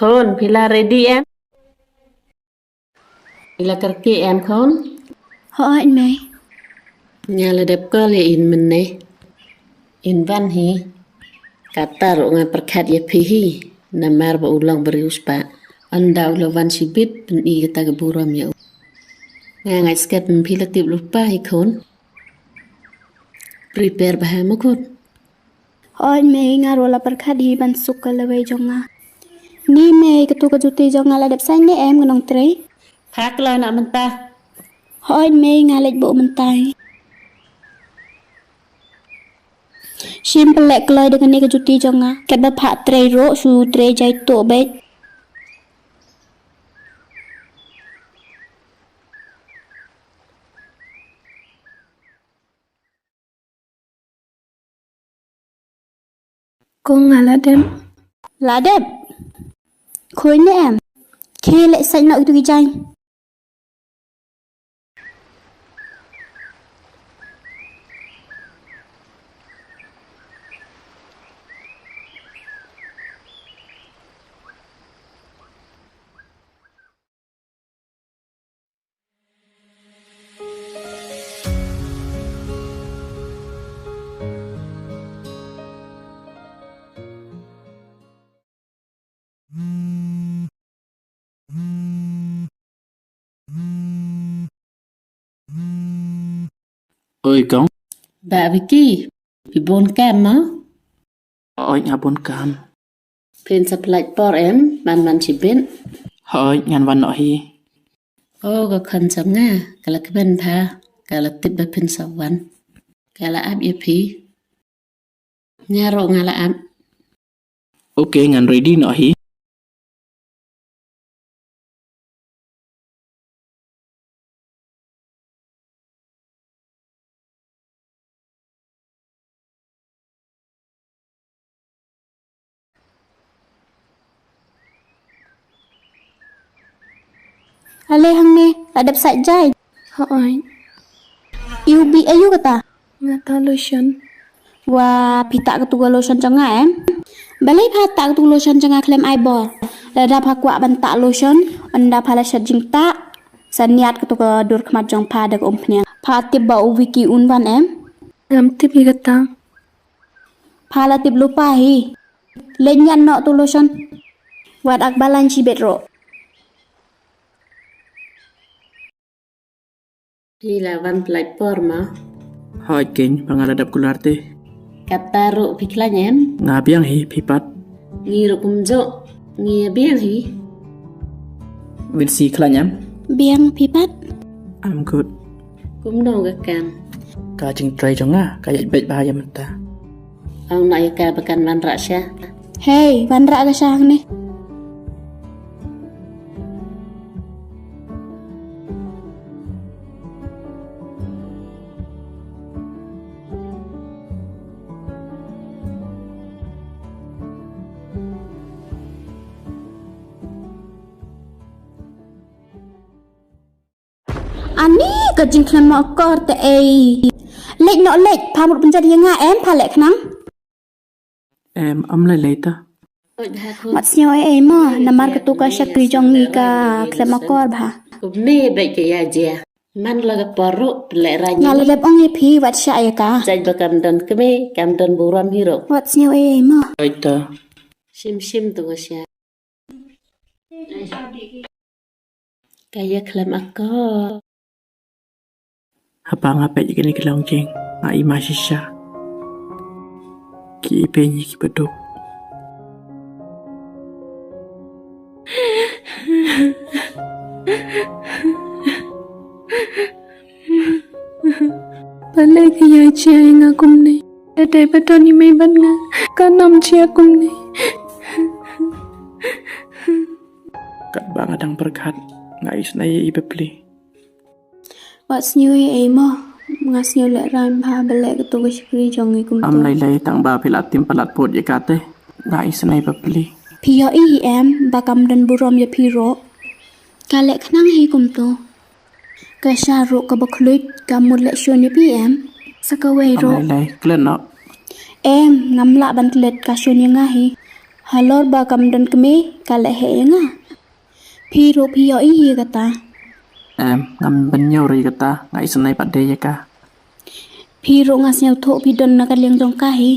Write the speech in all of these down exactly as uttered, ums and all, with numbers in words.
Khun, phi la ready em? Phi la kyrkieh em khun? Hooid mei. Nga la dep call ya i mynne. I wan hi. Katta ruh nga pyrkhat ya phi hi. Namar ba u long briew spah. Ynda u la wan shibit, pyni kata ka burom ya u. Nga ngait skhem phi la tip lypa hi khun. Prepare bha mo khun. Hooid mei, nga ruh la pyrkhat hi ban suk ka lawei jong nga. Ni mei, katu ka juti jong nga la dep sait ne em ka nongtrei? Phah kloi noh mynta. Hooid mei, nga leit buh mynta hi. Shim pynleh kloi da kani ka juti jong nga. Katba phah trei ruh, shu trei jai tuh beit. Kong, nga la dep. La dep? Khoi ne em? Khie leh sait noh itu ki jaiñ. Oi kong. Bah Vicky, phi bun kam mo? Hooid, nga bun kam. Phin sa pynlait por em, man man chibit. Hooid, ngan wan noh hi. O, ka khon jong nga, ka la kmen bha, ka la tip ba phin sa wan. Ka la ap ya phi. Nga ruh nga la ap. Ok, ngan ready noh hi. Ale hangne, la dep sait jaiñ. Hooid. U bih ayu kata? Nga tah lotion. Wa, phi tah katu ka lotion jong nga em? Balei pha tah katu ka lotion jong nga khlem ai bor? Lada pha kwah ban tah lotion, ynda pha la shet jingtah, sa niad katu ka dur khmat jong pha da ka umphniang. Pha tip ba u Vicky un wan em? Ngam tip hi kata. Pha la tip lypa hi. Leh niad noh tu lotion. Wat ak balan chibit ruh. Phi la wan pynlait por mo? Hooid keiñ, ba nga la dap kular te. Kata ruh phi khlaiñ em? Nga biang hi, phi pat? Ngi ruh kumjuh, ngi biang hi. Vincy khlaiñ em? Biang, phi pat? I'm good. Kumno ka kam? Ka jingtrai jong nga, ka yait beit bha ya mynta. Ong na ya ka ba kan wanrah sha. Hei, wanrah ka sha hangne. Ani ka jingkhlem akor te ei. Leit noh leit, pha mut pynjot ya nga em, pha leh khnang. Em, ym lei lei ta. Wat sñiaw ei ei mo, namar katu ka shakri jong ngi ka khlem akor bha. Kumne beit ka ya jia. Man la ka por ruh, pynleh raiñ. Nga la dep ong ya phi, wat shah ya ka. Jait ba kam don kmie, kam don burom hi ruh. Wat sñiaw ei ei mo. Oi ta. Shim shim tu ka sha. Ka ya khlem akor. Haba nga peit kini ki longching, nga i ma shisha. Ki i peit ki baduk. Balei ka ya jia ya nga kumne? Da dei ba don i mei bad nga, ka nam jia kumne. Katba nga dang pyrkhat, nga isnei i bapli. Wat sñiaw ei ei mo, nga sñiaw leh raiñ bha, balei katu ka shakri jong ngi kumto. Ym lei lei, tang ba phi la tim palat put ya kate, nga isnei bapli. Phi yoh i hi em, ba kam don burom ya phi ruh. Ka leh khnang hi kumto. Ka sha ruh kaba khluit, ka mut leh shun ya phi em. Sa kawei ruh. Ym lei lei, klet noh. Em, ngam lah ban klet, ka shun ya nga hi. Halor ba kam don kmie, ka leh heh ya nga. Phi ruh phi yoh i ya kata. Em, ngam ban ñiew re ya kata, nga i sanai pat de ya ka. Phi ruh nga sñiaw thoh phi don na ka liang jong ka hi.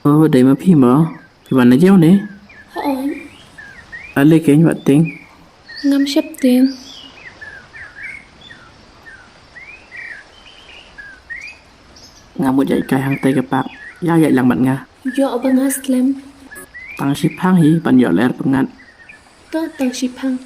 O, dei ma phi mo? Phi wan na jong ne? Hooid. Ale kein wat ting. Ngam shep ting. Nga mut yai kai hangtai ka park. Ya yai lang mat nga. Yoh ba nga slem. Tang shiphang hi ban yoh ler pyngat. To tang shiphang.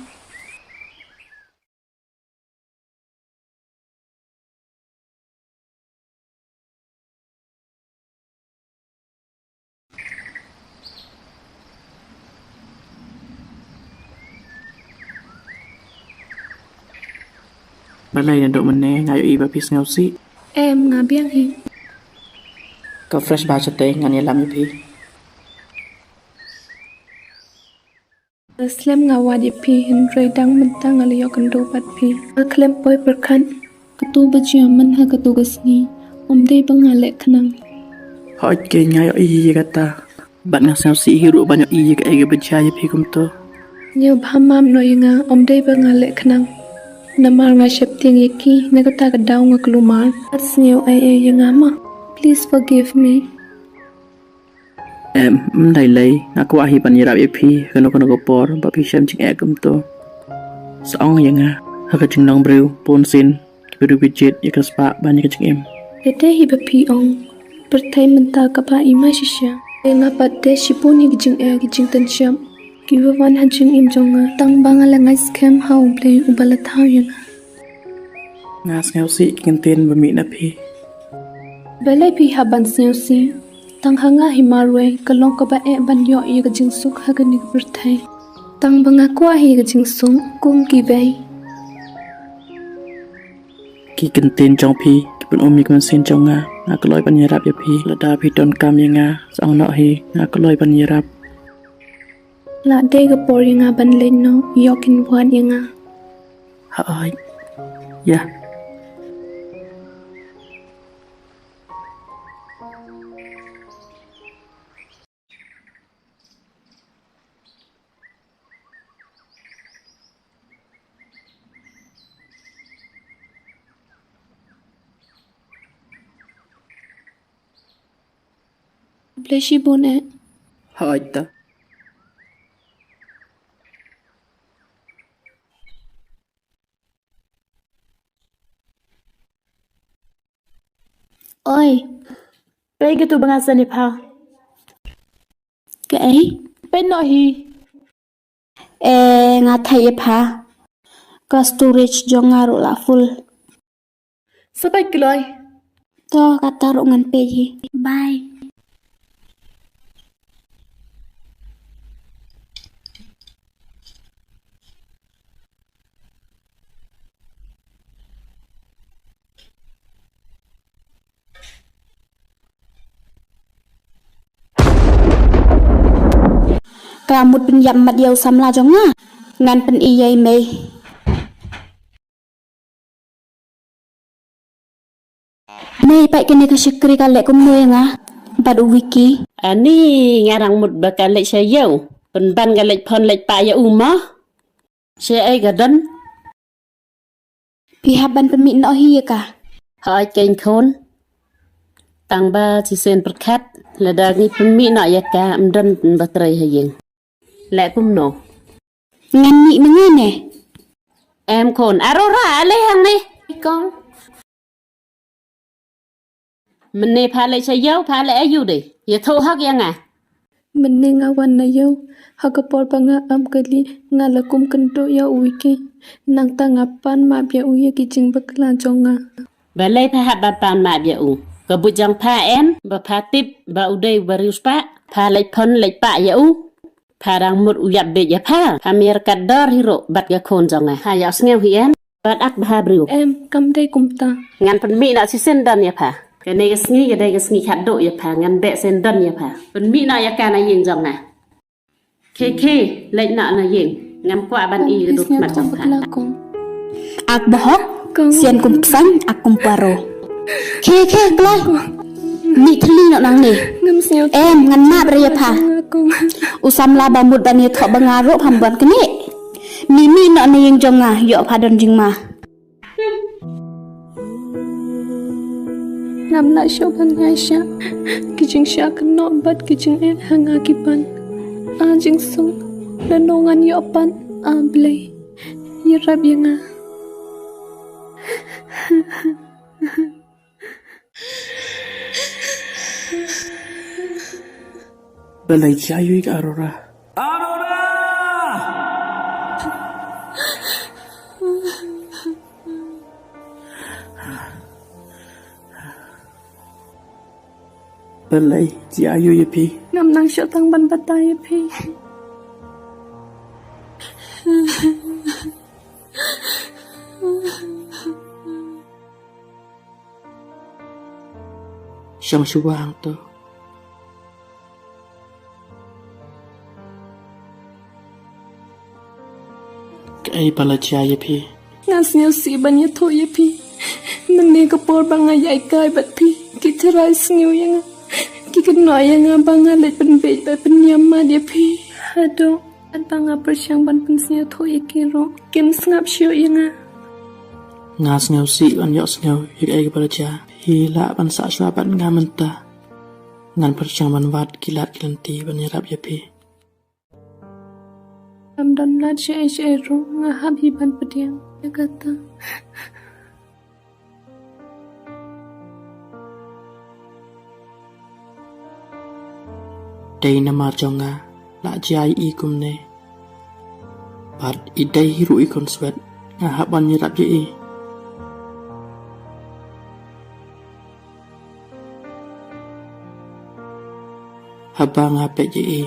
Balei na dok mene, nga yoh i ba phi sngewsih. Em, nga biang hi. Ka fresh ba chate, ngan yalam ya phi. Slem nga wad ya phi, hynrei dang mynta nga la yoh kynduh bad phi. Nga khlem poi pyrkhat. Katu ba jia man ha katu ka sngi. Ym dei ba nga leh khnang. Hooid ke, nga yoh i ya kata. Bad nga sngewsih hi ruh ban yoh i ya ka ei ka ba jia ya phi kumto. Ñiew bha mam noh ya nga, ym dei ba nga leh khnang. Namar nga sheptieng ya ki, na kata ka daw nga kulmar. Bad sñiaw ei ei ya nga ma. Please forgive me. Em, ym dei lei, nga kwah hi ban yarap ya phi, kano kano ka por, ba phi shem jingeh kumto. Sa ong ya nga, ha ka jinglong briew, bun sien, ki briew ki jied, ya ka spah, ban ya ka jingim. Te te hi ba phi ong, pyrthei mynta ka ba i ma shisha. Te nga pat te shibun ya ki jingeh, ki jingtynshap. Ki wa wan ha jingim jong nga, tang ba nga la ngait skhem ha U Blei uba la thaw ya nga. Nga sngewsih ki kyntien ba mih na phi. Balei phi hap ban sngewsih? Tang ha nga hi marwei, ka long ka ba eh ban yoh ya ka jingsuk ha kani ka pyrthei. Tang ba nga kwah hi ya ka jingsuk, kum ki bei. Ki kyntien jong phi, ki pyn-um ya ka mynsiem jong nga, nga kloi ban yarap ya phi, lada phi donkam ya nga, sa ong noh hi, nga kloi ban yarap. La dei ka por ya nga ban leit noh, yoh kin wad ya nga. Hooid. Ya. Bless you, Bonet. Hooid ta. Oi. Pei ka tu ba nga sani pha. Kaei? Pei noh hi. E, nga thei e pha. Ka storage jong nga ruh la full. Sa peit kloi. To, kata ruh ngan peit hi. Bye. Ka mut pynyap mat ya u samla jong nga. Ngan pyni ya i mei. Mei, pait kane ka shakri ka leh kumno ya nga bad u Wiki. Ani, nga dang mut ba ka leit sha ïew. Pynban ka leit phone leit pah ya u mo. Sha ei ka don. Phi hap ban pynmih noh hi ya ka. Hooid keiñ khun. Tang ba chisien pyrkhat, lada ngi pynmih noh ya ka, ym don ba trei ha ïing. Leh kumno? Ngan mih ma nga ne. Em khun, arora, ale hangne. Kong. Mynne pha leit sha ïew, pha leit aiu de. Ïathuh hok ya nga. Mynne nga wan na yow, ha ka por ba nga am kali, nga la kum kyntu ya u wi ki. Nangta nga pan map ya u ya ki jingbakla jong nga. Balei pha hap ban pan map ya u? Ka buit jong pha em, ba pha tip ba u dei u bariu spah, pha leit phone leit pah ya u. Pha dang mut u yap beit ya pha, pha miar kat dor hi ruh bad ka khun jong nga. Ha yoh sngew hi em. Bad ak bha bru. Em, kam dei kumta. Ngan pynmih noh shisien don ya pha. Kane ka sngi ka dei ka sngi khadduh ya pha, ngan beh sien don ya pha. Pynmih noh ya ka na ïing jong nga. Khe khe, leit noh na ïing. Ngam kwah ban i ka duk mat jong pha. Ak bha hok, sien kum ksain, ak kum paro. Khe khe, kloi. Mih thli noh nangne. Em, ngan map re ya pha. U samla ba mut ban ya thoh ba nga ruh pham ban kane. Mih mih noh na ïing jong nga, yoh pha don jingma. Ngam lah shuh ban ngai sha ki jingshah kynnoh bad ki jingeh ha nga ki pan. A jingsuk, da nongan yoh pan, a Blei, yarap ya nga. Balei jia yu i ka Aurora? Aurora! Balei jia yu ya phi? Ngam nang shuh tang ban batai ya phi. Shong shuwa hangto. Kaei ba la jia ya phi? Nga sngewsih ban ya thoh ya phi. Mynne ka por ba nga yai kai bad phi, ki tharai sngew ya nga. Ki kynnoh ya nga ba nga leit pynbeit bad pynniam mat ya phi. Haduh Katba nga pyrshang ban pynsngewthuh ya ki ruh, kim sngap shuh ya nga. Nga sngewsih ban yoh sngew ya kaei kaba la jia. Phi lah ban sah shuwa bad nga mynta. Ngan pyrshang ban wad ki lad ki lynti ban yarap ya phi. Kam don lad shaei shaei ruh, nga hap hi ban pdiang ya kata. Dei namar jong nga la jia i kumne. Bad i dei hi ruh i khonswet, nga hap ban yarap ya i. Haba nga peit ya i,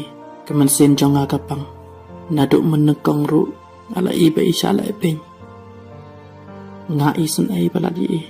ka mynsiem jong nga ka pang. Naduh mynnyngkong ruh nga la i ba i sah leh pyn. Nga i sngewsih ba la i.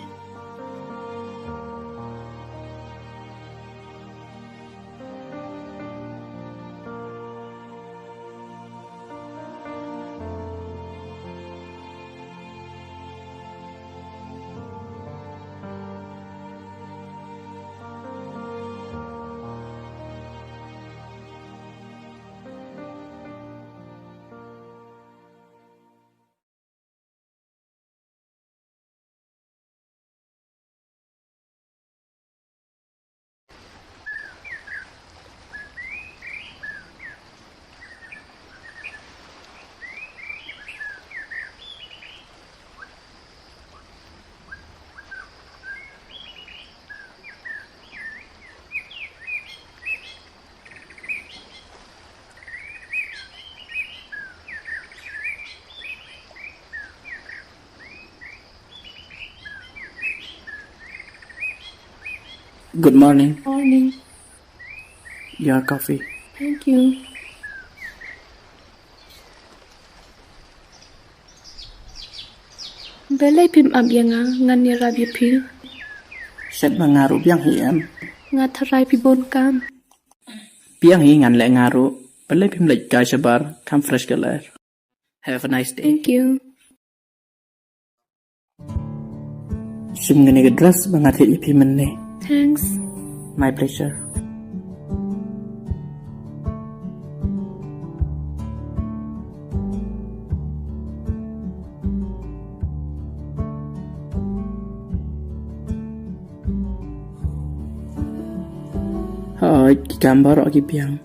Good morning. Morning. Your coffee. Thank you. Balei phim ap ya nga, ngan yarap ya phi. Shet ma nga ruh biang hi em. Nga tharai phi bun kam. Biang hi ngan leh nga ruh. Balei phim leit kai shabar, kam fresh ka leh. Have a nice day. Thank you. Shim kani ka dress ba nga thied ya phi mynne. Thanks. My pleasure. Hoi, ki kam baroh ki biang.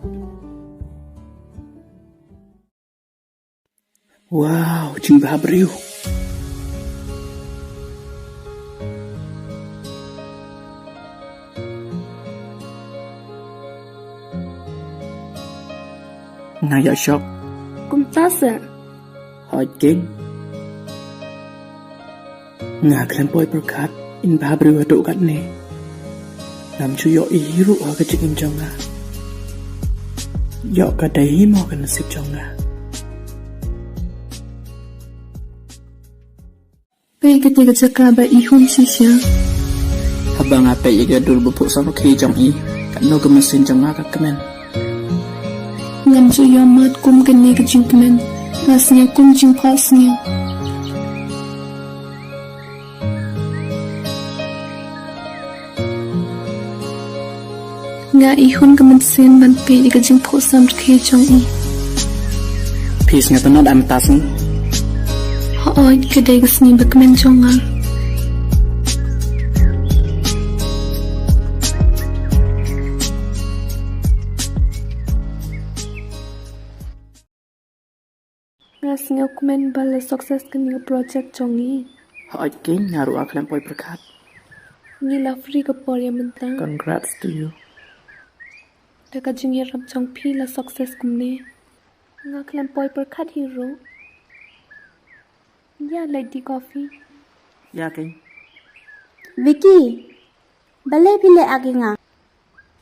Wow, jingbha briew. Nga yoh shock. Kumta se. Hoi ken. Nga khlem poi pyrkhat, in bha briew hadooh katne. Ngam chu yoh i hi ruh ha ka jingim jong nga. Yoh ka dei hi mo ka nasib jong nga. Peit kate ka jaka ba i hun shisha. Haba nga peit ya ka dur ba phuh sam rkhie jong i, katno ka mynsiem jong nga ka kmen. Ngam ju yoh mat kum kane ka jingkmen. Nga sngew kum jingphohsngew. Nga i hun ka mynsiem ban peit ya ka jingphuh sam rkhie jong i. Phi sngewtynnad em ta sni? Hooid, ka dei ka sngi ba kmen jong nga. Nga sngewkmen ba la success kani ka project jong ngi. Hooid ken, nga ruh nga khlem poi pyrkhat. Ngi la free ka por ya mynta. Congrats to you. Da ka jingyarap jong phi la success kumne. Nga khlem poi pyrkhat hi ruh. Ya leh di coffee. Ya ken. Vicky, balei phi leh ak ya nga?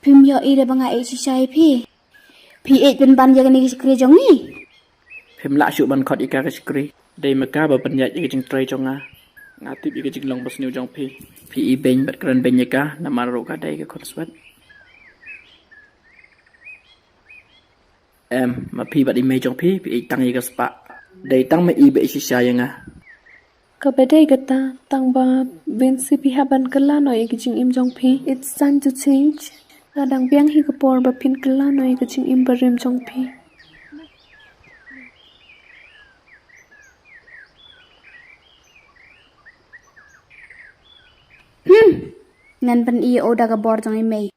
Phim yoh i da ba nga eit shisha ya phi? Phi eit pynban ya kani ka shakri jong ngi? Phim lah shuh ban khot ya ka ka shakri. Dei ma ka ba pynïaid ya ka jingtrei jong nga. Nga tip ya ka jinglong ba sniew jong phi. Phi i beiñ bad kren beiñ ya ka, namar ruh ka dei ka khun swet. Em, ma phi bad i mei jong phi, phi eit tang ya ka spah. Dei tang ma i ba eit shisha ya nga. Kaba dei kata, tang ba bun sien phi hap ban kylla noh ya ka jingim jong phi. It's time to change. Ka dang biang hi ka por ba phin kylla noh ya ka jingim barim jong phi. Hmm. Ngan pyni o da ka bor jong i mei.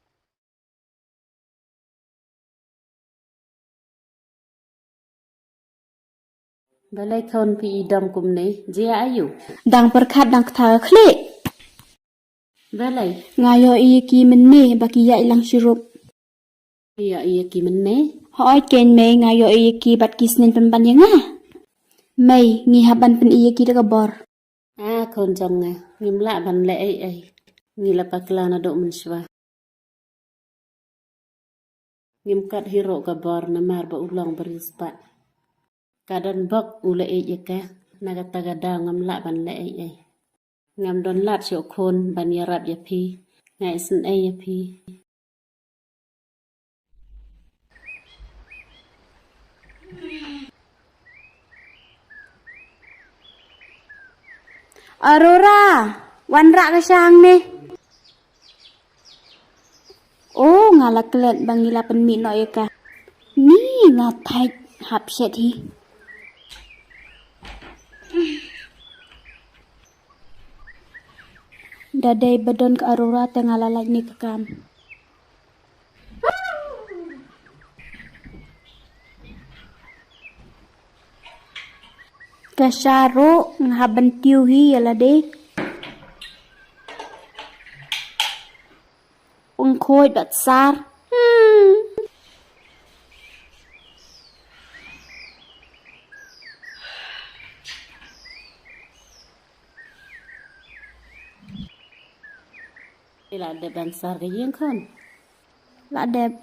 Balei khon phi i dom kumne, jia ayu? Dang pyrkhat dang ktha khlieh. Balei? Nga yoh i ya ki mynne ba ki ïaid lang shirup. Yoh i ya ki mynne? Hooid ken mei, nga yoh i ya ki bad ki sneng pynban ya nga. Mei, ngi hap ban pyni ya ki da ka bor. A khon jong nga, ngim lah ban leh ei ei. Ngi la bakla nadooh mynshuwa. Ngim kat hi ruh ka bor namar ba u long bariewspah. Ka don bok u leh eit ya ka, na kata ka daw ngam lah ban leh ei ei. Ngam don lad shuh khon ban ïarap ya phi. Nga isynei ya phi. Aurora, wanrah ka sha hangne. O, nga la klet ba ngi la pynmih noh ya ka. Ni nga thait hap shet hi. Da dei ba don ka Aurora te nga la lait ni ka kam. Ka sha ruh nga hap ban tiew hi ya lade. Ung khoi bat sar. Hmm. I la dep ban sar ka ïing khon? La dep.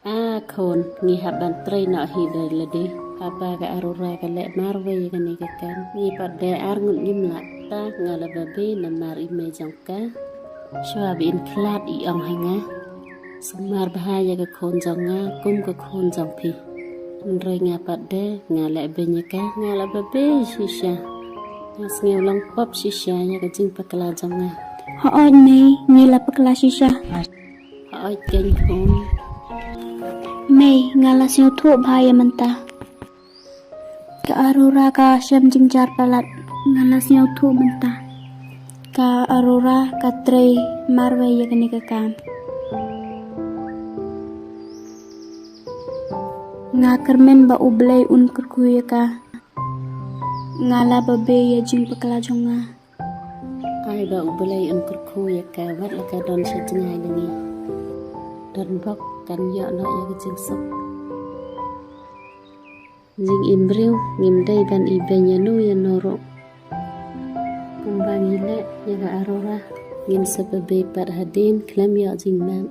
A khon, ngi hap ban trei noh hi da lade. Haba ka Aurora ka leh marwei kani ka kam, ngi pat de ar ngut ngim lah. Ta nga la babe namar i mei jong ka. Shuwa ba in khlad i ong ha nga, sumar bha ya ka khon jong nga kum ka khon jong phi. Hynrei nga pat de nga leh beiñ ya ka, nga la babe shisha. Nga sngew long pop shisha ya ka jingpakla jong nga. Hooid mei, ngi la pakla shisha. Hooid ken khon. Mei, nga la sngewthuh bha ya mynta. Ka Aurora ka shem jingjar palat. Nga la sngewthuh mynta. Ka Aurora ka trei marwei ya kani ka kam. Nga kyrmen ba U Blei un kyrkhu ya ka. Nga la babe ya jingpakla jong nga. Ai ba U Blei un kyrkhu ya ka wat la ka don sha jngai lyngi. Don bok kan yoh noh ya ka jingsuk. Jingim briew ngim dei ban i beiñ ya nu ya no ruh. Kumba ngi leh ya ka Aurora, ngin sa pynbei pat hadien khlem yoh jingmap.